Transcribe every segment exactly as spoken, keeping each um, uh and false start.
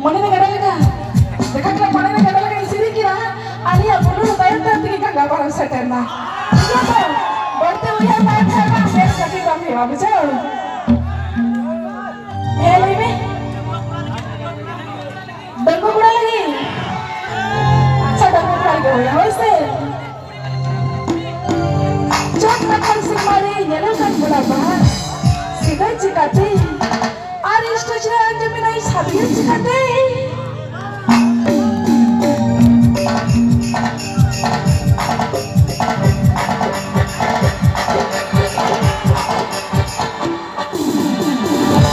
ᱢᱚᱱᱮ ᱨᱮ ᱜᱟᱰᱟ ᱞᱮᱠᱟ, ᱡᱟᱦᱟᱸ ᱞᱮᱠᱟ ᱢᱚᱱᱮ ᱨᱮ ᱜᱟᱰᱟ ᱞᱮᱠᱟ ᱥᱮᱨᱮᱧ ᱠᱮᱫᱟ, ᱟᱞᱮᱭᱟᱜ ᱵᱩᱞᱩᱝ ᱛᱟᱭᱚᱢ ᱛᱟᱭᱚᱢ ᱛᱮᱜᱮ ᱜᱟᱰᱟ ᱯᱟᱨᱚᱢ ᱥᱮᱴᱮᱨ ᱮᱱᱟ᱾ ᱵᱩᱡᱷᱟᱹᱣ ᱛᱚ? ᱵᱟᱹᱲᱛᱤ ᱩᱭᱦᱟᱹᱨ ᱵᱟᱝ ᱛᱟᱦᱮᱸ ᱠᱟᱱᱟ, ᱵᱮᱥ ᱠᱟᱹᱴᱤᱡ ᱵᱟᱝ ᱦᱩᱭᱩᱜᱼᱟ, ᱵᱩᱡᱷᱟᱹᱣ? ᱦᱮᱸ, ᱞᱟᱹᱭ ᱢᱮ᱾ ᱰᱟᱺᱜᱩᱣᱟᱹ ᱠᱚᱲᱟ ᱞᱟᱹᱜᱤᱫ? ᱟᱪᱪᱷᱟ, ᱰᱟᱺᱜᱩᱣᱟᱹ ᱠᱚᱲᱟ ᱞᱟᱹᱜᱤᱫ ᱦᱩᱭᱩᱜᱼᱟ, ᱦᱳᱭ ᱥᱮ? ᱪᱟᱸᱫ ᱨᱟᱠᱟᱵ ᱥᱮᱨᱢᱟ ᱨᱮ ᱧᱮᱞᱚᱜ ᱠᱟᱱ ᱜᱳᱞᱟᱯ ᱵᱟᱦᱟ, ᱥᱤᱫᱟᱹ ᱪᱤᱠᱟᱹᱛᱮ? ᱟᱨ stage ᱨᱮ ᱟᱸᱡᱚᱢ ᱮᱱᱟ ᱥᱟᱰᱮ ᱪᱤᱠᱟᱹᱛᱮ?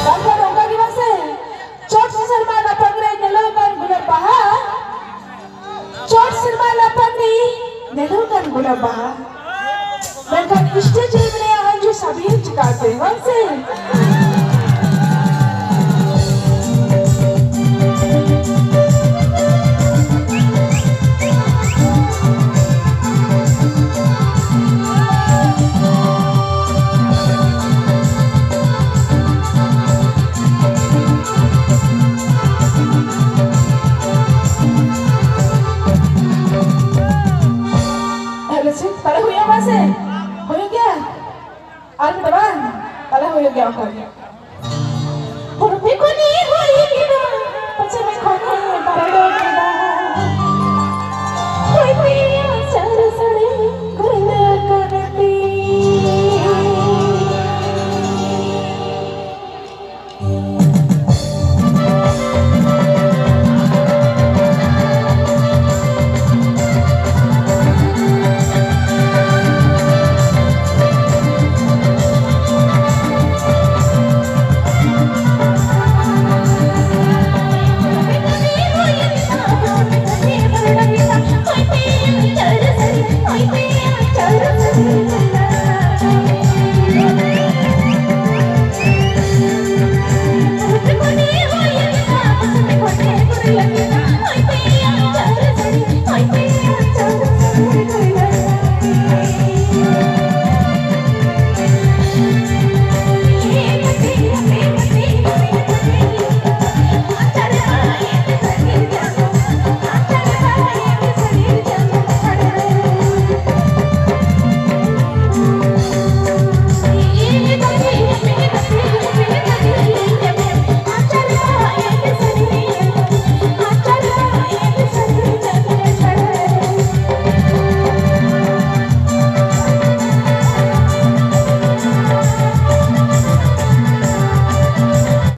ᱵᱟᱝᱠᱷᱟᱱ ᱚᱱᱠᱟ ᱜᱮ ᱵᱟᱝ ᱥᱮ? ᱪᱚᱴ ᱥᱮᱨᱢᱟ ᱞᱟᱯᱷᱟᱝ ᱨᱮ ᱧᱮᱞᱚᱜ ᱠᱟᱱ ᱜᱩᱞᱟᱹᱵ ᱵᱟᱦᱟ, ᱪᱚᱴ ᱥᱮᱨᱢᱟ ᱞᱟᱯᱷᱟᱝ ᱨᱮ ᱧᱮᱞᱚᱜ ᱠᱟᱱ ᱜᱩᱞᱟᱹᱵ ᱵᱟᱦᱟ, ᱢᱮᱱᱠᱷᱟᱱ stage ᱨᱮ ᱢᱮᱱᱟᱭᱟ ᱟᱸᱡᱩ ᱥᱟᱵᱤᱨ ᱪᱤᱠᱟᱹᱛᱮ, ᱵᱟᱝ ᱥᱮ? ᱛᱟᱦᱞᱮ ᱪᱮᱫ? ᱛᱟᱦᱞᱮ ᱦᱩᱭᱩᱜᱼᱟ ᱵᱟᱝ ᱥᱮ? ᱦᱩᱭᱩᱜ ᱜᱮᱭᱟ? ᱟᱨ ᱢᱤᱫᱴᱟᱝ ᱵᱟᱝ? ᱛᱟᱦᱞᱮ ᱦᱩᱭᱩᱜ ᱜᱮᱭᱟ ᱚᱱᱠᱟ ᱜᱮ᱾ ᱯᱩᱨᱵᱤ ᱠᱚᱱᱤ ᱦᱩᱭ ᱠᱤᱱᱟ, ᱯᱚᱪᱷᱤᱢ ᱠᱷᱚᱱ ᱵᱟᱨᱚ ᱰᱚᱜ